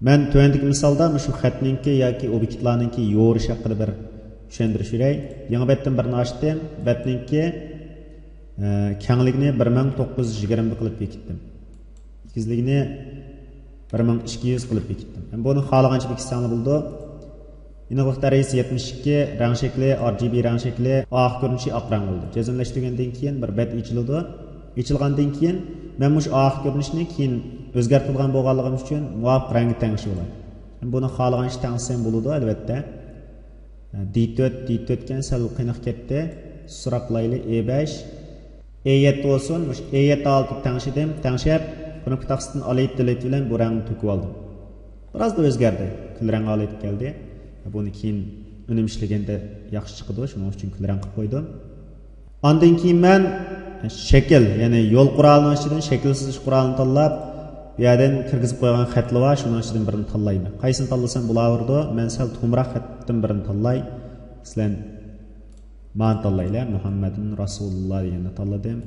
Men tövəndəki misalda shu xatninki yoki obyektlarninki yo'rish haqida bir tushuntirish beray. Yangi betdan birini ochdim. Betninki kengligini 1920 qilib bekitdim. Egizligini 1200 qilib bekitdim. Endi buni xohlagancha bekitsanglar bo'ldi. Iniqlik darajasi 72, rang shakli RGB rang shakli, oq ko'rinishi oq rang bo'ldi. Jazmlashtirgandan keyin bir bet ochiladi. Ochilgandan keyin men shu oq ko'rinishni keyin o'zgartirilgan bo'lganligim uchun muvofiq rangga tangish bo'ladi. Endi buni xohlagancha tangsam bo'ladi albatta. D4, D4 kan sal qiynoq ketdi. Susroqlayli E5, E7 bo'lsin, shu E7 olib tangshidim, tangshab knopka taqsidan Alt Delete bilan bu rangni to'kib oldim. Biroz da o'zgardi. Kul rang olib keldi. Buni keyin unum ishlaganda yaxshi chiqadi, shuning uchun kul rang qilib qo'ydim. Ondan keyin men shakl, ya'ni yo'l qurolining ichidan shakl chizish qurolini tanlab, bu yerdan kirgizib qo'ygan xatlar bor, shuning ichidan birini tanlayman. Qaysini tanlasam bo'laverdi. Men sal tuxumroq xatdan birini tanlay. Sizlar meni tanlaylar. Muhammadun Rasululloh deganni tanladim.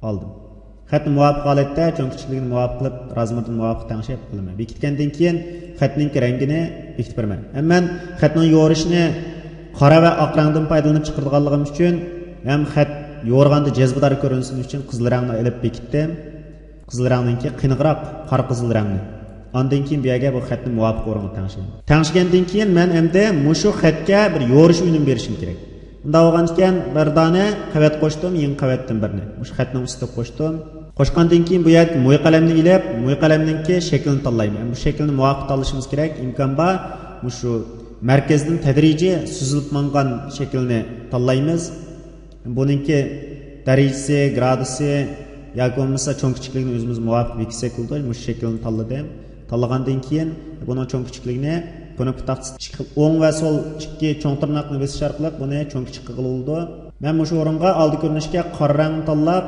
Oldim. Xatni muvofiq holatda cho'ng kichikligini muvofiq qilib, razmirini muvofiq tangshab qilaman. Bekitgandan keyin xatning rangini bekitib beraman. Men xatning yo'rishini qora va oq rangdan foydalanib chiqarganligim uchun ham xat yo'rganda jazbador ko'rinsin uchun qizil rangni ilib bekitdim. Qizil rangninki qiniqroq qora qizil rangni. Ondan keyin bu yerga bu xatni muvofiq o'ringa tangshayman. Tangshagandan keyin men endi mushu xatga bir yo'rish unum berishim kerak. Unda bo'lgan ekan bir dona qavat qo'shdim, yangi qavatdan birini. Mushu xatning ustiga qo'shdim. Qo'shgandan keyin bu yerga mo'y qalamni ilib, mo'y qalamninki shaklini tanlayman. Bu shaklni muvofiq tanlashimiz kerak. Imkon bor, mushu markazdan tadrijiy suzilib mangan shaklni tanlaymiz. Buningki darajasi, gradusi yoki bo'lmasa cho'ng kichikligini o'zimiz muvofiq bekitsak bo'ladi. Mushu shaklni tanladim. Tanlagandan keyin buning cho'ng kichikligini knopka taqsi ikki xil o'ng va so'l ikki cho'ng tirnoqni bosish orqali buni cho'ng kichik qilib. Men mushu o'ringa oldi ko'rinishga qora rangni tanlab,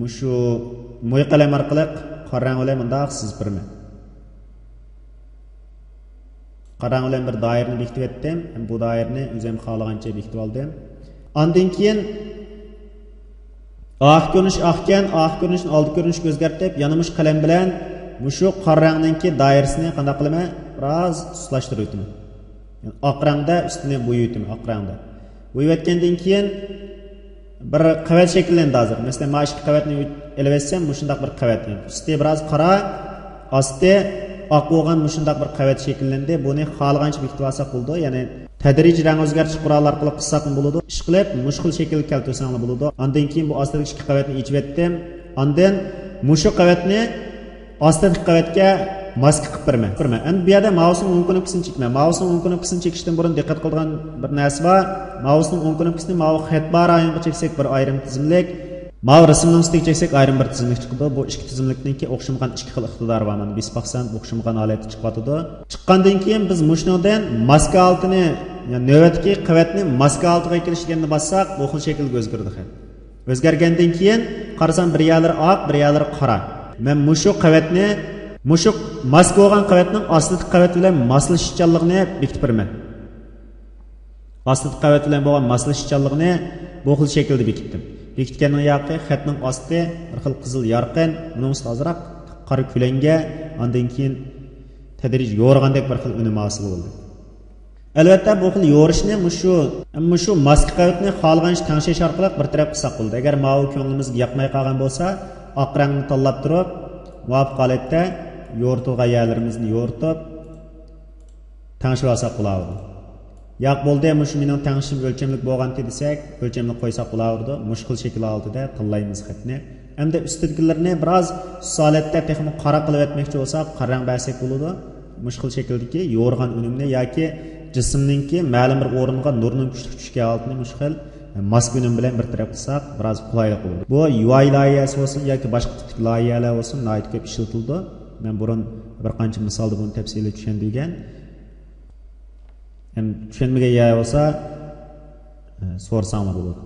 mushu mo'y qalam orqali qora rang bilan bundoq sizib beraman. Qora rang bilan bir doirani bekitib etdim. Bu doirani o'zim xohlagancha bekitib oldim. Ondan keyin oq ko'rinish oqkan, oq ko'rinishni oldi ko'rinishga o'zgartirib, yana mush qalam bilan mushu qora rangninki doirasini qanday qilaman? Biroz suslashtirib o'taman. Ya'ni oq rangda ustini bo'yayman, oq rangda. Bo'yayotgandan keyin bir qavat shakllandi hozir. Masalan, mana shu qavatni ilib olsam, mushundaq bir qavat. Usti biroz qora, osti oq bo'lgan mushundaq bir qavat shakllandi. Buni xohlagancha bekitib olsak bo'ldi. Ya'ni tadrij rang o'zgartirish qurollar orqali qilsak bo'ladi. Ish qilib mushkul shaklga keltirsanglar bo'ladi. Ondan keyin bu ostidagi ikki qavatni yechib etdim. Ondan mushu qavatni ostidagi qavatga maska qilib beraman. Beraman. Endi bu yerda mousening o'ng knopkasini chekman. Mousening o'ng knopkasini chekishdan burun diqqat qiladigan bir narsa bor. Mousening o'ng knopkasini mau xat bor rayonga cheksak bir ayrim tizimlik, mau rasmning ustiga cheksak ayrim bir tizimlik chiqadi. Bu ikki tizimlikningki o'xshamagan ikki xil iqtidori bor. Mana biz baqsan o'xshamagan holatda chiqyotidi. Chiqqandan keyin biz mushundan maska oltini, ya'ni navbatdagi qavatni maska oltiga kelishganini bossak, bu xil shaklga o'zgardi xat. O'zgargandan keyin qarasam bir yerlari oq, bir yerlari qora. Men mushu qavatni, mushu maska bo'lgan qavatning ostidagi qavat bilan moslashishchanligini bekitib beraman. Ostidagi qavat bilan bo'lgan moslashishchanligini bu xil shaklda bekitdim. Bekitganning yoqi xatning osti bir xil qizil yorqin, uning usti ozroq qora kulanga, undan keyin tadrij yo'rgandek bir xil unum hosil bo'ldi. Albatta bu xil yo'rishni mushu maska qavatni xohlagancha tangshash orqali bir taraf qilsak bo'ldi. Agar mau ko'nglimizga yoqmay qolgan bo'lsa, oq rangni tanlab turib, muvofiq holatda yo'ritilgan yerlarimizni yo'ritib tangshib olsak bo'lardi. Yo'q bo'ldi, mushu mening tangishim o'lchamlik bo'lgan desak, o'lchamlik qo'ysak bo'lardi. Mushkul shakl oldida tanlaymiz xatni. Endi ustidagilarni biroz holatda texnik qora qilib etmoqchi bo'lsak, qora rang bersak bo'ladi. Mushkul shakldagi yo'rg'an unumni yoki jismninki ma'lum bir o'ringa nurning kuchli tushgan holatini mushkul maska unum bilan bir taraf qilsak, biroz qulaylik bo'ladi. Bu UI loyihasi bo'lsin yoki boshqa tipdagi loyihalar bo'lsin, nihoyat ko'p ishlatildi. Men burun bir qancha misolda buni tafsiliy tushundirgan. Hem tushunmagan yer bo'lsa, so'rasam bo'ladi.